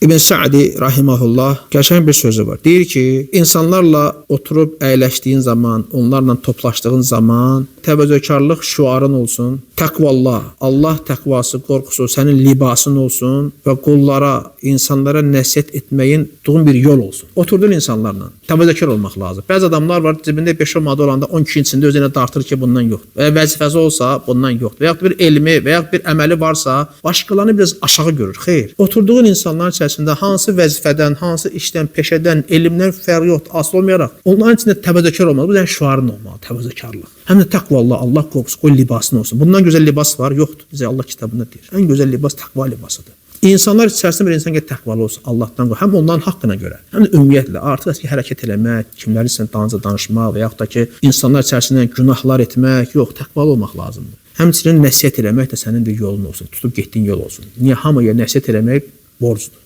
İbn Sa'di rahimehullah qəşəng bir sözü var. Deyir ki, insanlarla oturub əyləşdiyin zaman, onlarla toplaşdığın zaman təvəzzökarlıq şüarın olsun. Təqvallah, Allah təqvası, qorxusu sənin libasın olsun və qullara, insanlara nəsihət etməyin tutduğun bir yol olsun. Oturdun insanlarla. Təvəzzökar olmaq lazım. Bəzi adamlar var, cibində 5-10 manat olanda 12 içində özünə dartır ki, bundan yoxdur. Və ya vəzifəsi olsa, bundan yoxdur. Və yaxud bir elmi və yaxud bir əməli varsa, başqalarını biraz aşağı görür. Xeyr. Oturduğun insanların içərisində hansı vəzifədən, hansı işdən, peşədən, elmdən fərqi yoxdur, asılı olmayaraq onların içində təvəzzökar olmalı. Bu yəni şüarın olmalı, təvəzzökarlıq. Həm də təqvallah, Allah qorxusu, qoy libasın olsun. Bundan gözəl libas var, yoxdur. Bizə Allah kitabında deyir. Ən gözəl libas təqva libasıdır. İnsanlar içərisində bir insan ki təqvalı olsun, Allahdan qorx. Həm onların haqqına görə, həm də ümumiyyətlə artıq ki hərəkət eləmək, kimlərisə dalınca danışmaq və yaxud da ki insanlar içərisində günahlar etmək, yox, təqvalı olmaq lazımdır. Həmçinin nəsihət eləmək də sənin bir yolun olsun, tutub getdiyin yol olsun. Niyə hamıya nəsihət eləmək borcdur.